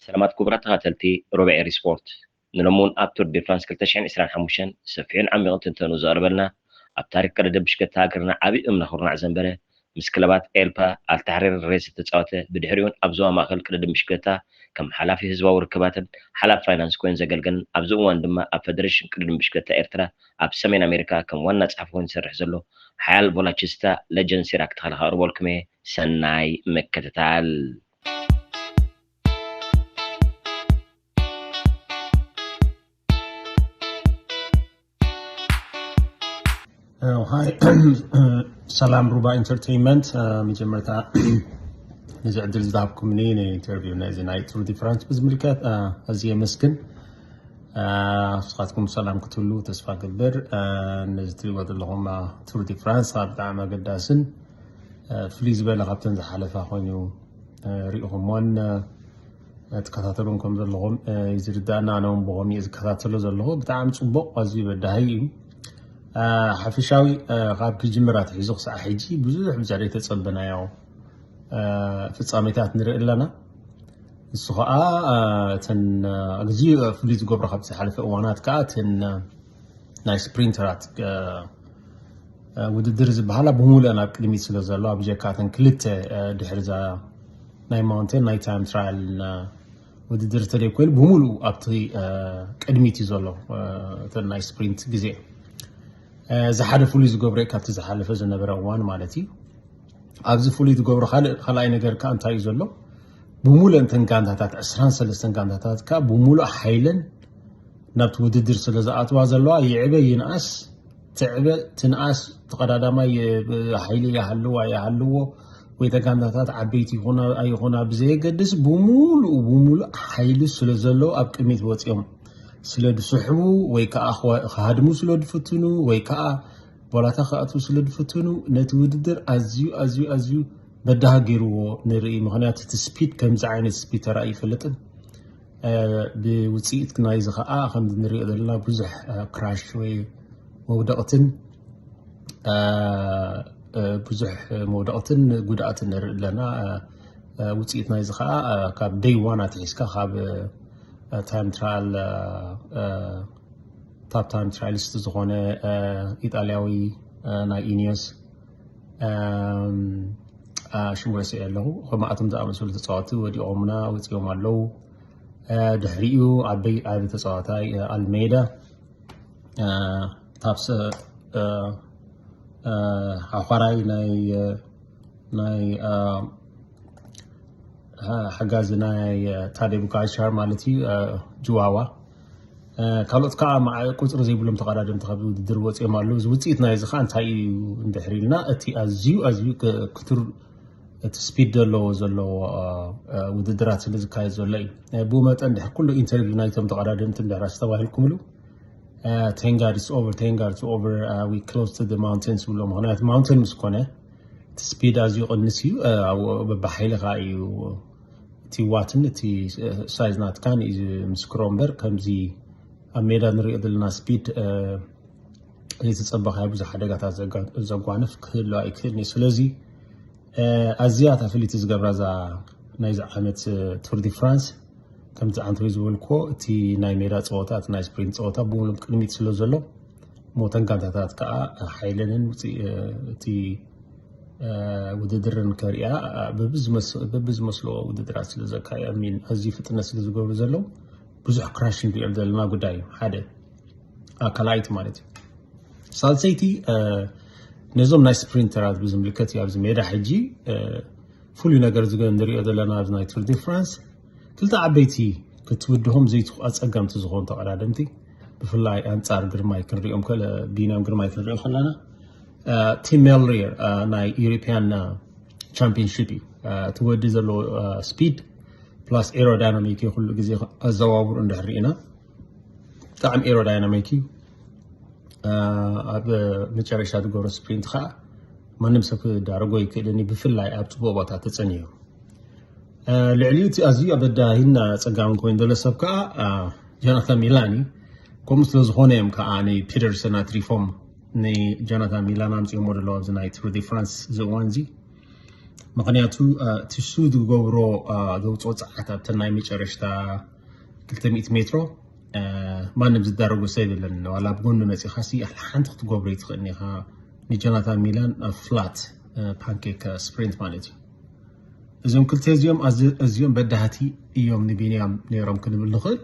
ሰላማት ክቡራት ተኸታተልቲ ሩብዒ ሪስፖርት፣ ንሎሚ እውን ኣብ ቱር ዲ ፍራንስ ክልተ ሽሕን ዕስራን ሓሙሽተን ሰፊሕን ዓሚቕን ትንተኑ ዘቕርበልና፣ ኣብ ታሪክ ቅድድም ብሽክለታ ሃገርና ዓብዪ እምነ ኩርናዕ ዘንበረ፣ ምስ ክለባት ኤልፓ ኣልታሕሪር ሬስ ዝተጻወተ፣ ብድሕሪኡ እውን ኣብ ዞባ ማእከል ቅድድም ብሽክለታ ከም ሓላፊ ህዝባዊ ርክባትን ሓላፊ ፋይናንስ ኮይኑ ዘገልገለን፣ ኣብዚ እዋን ድማ ኣብ ፈደሬሽን ቅድድም ብሽክለታ ኤርትራ ኣብ ሰሜን ኣሜሪካ ከም ዋና ጸሓፊ ኮይኑ ዝሰርሕ ዘሎ ሓያል ቮላቺስታ ሌጀንድ ሲራክ ተኽለ ከቕርበልኩም እየ። ሰናይ ምክትታል። ሃይ፣ ሰላም ሩባ ኢንተርቴይንመንት። መጀመርታ ነዚ ዕድል ዝሃብኩምኒ ንኢንተርቪው ነዚ ናይ ቱር ዲ ፍራንስ ብዝምልከት ኣዝየ የመስግን። ንስኻትኩም ሰላም ክትህሉ ተስፋ ገብር። ነዚ ትሪእዎ ዘለኹም ቱር ዲ ፍራንስ ካብ ብጣዕሚ ኣገዳስን ፍልይ ዝበለ ካብተን ዝሓለፋ ኮይኑ ሪኢኹሞን ትከታተሉን ከም ዘለኹም እዩ ዝርዳእና። ኣነ እውን ብኸምኡ እየ ዝከታተሎ ዘለኹ። ብጣዕሚ ፅቡቕ፣ ኣዝዩ በዳሂ እዩ። ሓፈሻዊ ካብ ክጅምር ኣትሒዙ ክሳዕ ሕጂ ብዙሕ ብዛዕባ ዘይተፀበናዮ ፍፃሜታት ንርኢ ኣለና። ንሱ ከዓ እተን ኣዝዩ ፍሉይ ዝገብሮ ካብ ዝሓለፈ እዋናት ከዓ እተን ናይ ስፕሪንተራት ውድድር ዝበሃላ ብሙሉእ ናብ ቅድሚት ስለ ዘሎ፣ ብጀካ እተን ክልተ ድሕሪ እዛ ናይ ማውንቴን ናይ ታይም ትራያል ውድድር እንተዘይኮይኑ ብሙሉእ ኣብቲ ቅድሚት እዩ ዘሎ። እተን ናይ ስፕሪንት ግዜ እዚ ሓደ ፍሉይ ዝገብሮ እዩ ካብቲ ዝሓለፈ ዝነበረ እዋን ማለት እዩ። ኣብዚ ፍሉይ ዝገብሮ ካልእ ካልኣይ ነገር ከዓ እንታይ እዩ ዘሎ? ብሙሉእ እተን ጋንታታት ዕስራን ሰለስተን ጋንታታት ከዓ ብሙሉእ ሓይለን ናብቲ ውድድር ስለ ዝኣትዋ ዘለዋ ይዕበ ይንኣስ ትዕበ ትንኣስ ተቐዳዳማይ ሓይሊ ይሃልዋ ይሃልዎ ወይ ተጋንታታት ዓበይቲ ይኹና ኣይኹና ብዘየገድስ ብሙሉእ ብሙሉእ ሓይሊ ስለ ዘለዉ ኣብ ቅድሚት ወፂኦም ስለ ዝስሕቡ ወይ ከዓ ክሃድሙ ስለ ዝፍትኑ ወይ ከዓ ቦላታ ክኣትዉ ስለ ዝፍትኑ ነቲ ውድድር ኣዝዩ ኣዝዩ ኣዝዩ በዳህ ገይርዎ ንርኢ። ምክንያቱ እቲ ስፒድ ከምዚ ዓይነት ስፒድ ተራእዩ ይፈልጥን። ብውፅኢት ናይዚ ከዓ ከምዚ ንሪኦ ዘለና ብዙሕ ክራሽ ወይ መውደቕትን ብዙሕ መውደቕትን ጉድኣትን ንርኢ ኣለና። ውፅኢት ናይዚ ከዓ ካብ ደይ ዋን ኣትሒዝካ ካብ ታይም ትራያል ታፕ ታይም ትራያሊስት ዝኾነ ኢጣልያዊ ናይ ኢኒዮስ ሽሙ ረሲዐ ኣለኹ። ከምኣቶም ዝኣመሰሉ ተፃወቲ ወዲቖምና ወፂኦም ኣለዉ። ድሕሪኡ ዓበይ ዓቢ ተፃዋታይ ኣልሜዳ ታብሰ ሓዃራይ ናይ ናይ ሓጋዚ ናይ ታዴ ቡጋሻር ማለት እዩ። ጅዋዋ ካልኦት ከዓ ቁፅሪ ዘይብሎም ተቐዳደምቲ ካብ ውድድር ወፂኦም ኣለዉ። እዚ ውፅኢት ናይዚ ከዓ እንታይ እዩ እንድሕር ኢልና እቲ ኣዝዩ ኣዝዩ ክቱር እቲ ስፒድ ዘለዎ ዘለዎ ውድድራት ስለ ዝካየድ ዘሎ እዩ። ብኡ መጠን ድሕር ኩሉ ኢንተርቪው ናይቶም ተቐዳደምቲ እንድሕር ኣስተባሂልኩምሉ thank God it's over, thank God it's over, we close to the mountains ብሎ። ምክንያቱ ማውንቴን ምስ ኮነ እቲ ስፒድ ኣዝዩ ቅንስ እዩ። ኣብኡ በብሓይሊ ከዓ እዩ እቲ ዋትን እቲ ሳይዝ ናትካን እዩ ዝምስክሮ እምበር ከምዚ ኣብ ሜዳ ንሪኦ ዘለና ስፒድ ዘይተፀበኻዮ ብዙሕ ሓደጋታት ዘጓንፍ ክህሉ ኣይክእልን እዩ። ስለዚ ኣዝያ እታ ፍልይቲ ዝገብራ እዛ ናይዚ ዓመት ቱር ዲ ፍራንስ ከምቲ ዓንተወይ ዝበልክዎ እቲ ናይ ሜዳ ፀወታ እቲ ናይ ስፕሪንት ፀወታ ብሙሉእ ቅድሚት ስለ ዘሎ ሞተን ጋንታታት ከዓ ሓይለንን ውፅኢ እቲ ውድድርን ከሪኣ በብዝመስልዎ ውድድራት ስለ ዘካያ ሚን ኣዝዩ ፍጥነት ስለ ዝገብሩ ዘለዉ ብዙሕ ክራሽ ንሪኦ ዘለና ጉዳይ እዩ። ሓደ ካልኣይቲ ማለት እዩ። ሳልሰይቲ ነዞም ናይ ስፕሪንተራት ብዝምልከት እዩ። ኣብዚ ሜዳ ሕጂ ፍሉይ ነገር ዝገ ንሪኦ ዘለና ኣብዚ ናይ ቱር ዲ ፍራንስ ክልተ ዓበይቲ ክትውድሆም ዘይትኽእሉ ኣፀገምቲ ዝኾኑ ተቐዳደምቲ ብፍላይ ኣንፃር ግርማይ ክንሪኦም ከለ ቢንያም ግርማይ ክንሪኦ ከለና ቲም ሜልሪር ናይ ኢሮፒያን ቻምፒንሽፕ እዩ። እቲ ወዲ ዘለዎ ስፒድ ፕላስ ኤሮዳይናሚክ ኩሉ ግዜ ኣዘዋውሩ እንድሕር ርኢና ብጣዕሚ ኤሮዳይናሚክ እዩ። ኣብ መጨረሻ ዝገብሮ ስፕሪንት ከዓ ማንም ሰብ ክዳረጎ ይክእልን እዩ። ብፍላይ ኣብ ፅቡቅ ቦታ ተፀኒሑ ልዕሊኡ እቲ ኣዝዩ ኣበዳሂን ኣፀጋሚ ኮይኑ ዘሎ ሰብ ከዓ ጆናታን ሚላን እዩ። ከምኡ ስለ ዝኾነ እዮም ከዓ ንፒተርሰን ኣትሪፎም ንጆናታን ሚላን ኣምፅኦሞ ዘለዉ ኣብዚ ናይ ቱር ዲ ፍራንስ እዚ እዋን እዚ። ምክንያቱ እቲ ሱ ዝገብሮ ዘውፅኦ ፀዓት ኣብተን ናይ መጨረሽታ ክልተ ሚእቲ ሜትሮ ማንም ዝዳረጎ ሰብ የለን። ዋላ ኣብ ጎኑ መፂኻሲ ሓንቲ ክትገብሮ ይትኽእል ኢኻ። ንጆናታን ሚላን ፍላት ፓንኬክ ስፕሪንት ማለት እዩ። እዞም ክልተ እዚኦም ኣዝዮም በዳህቲ እዮም ንቢንያም ነይሮም ክንብል ንኽእል።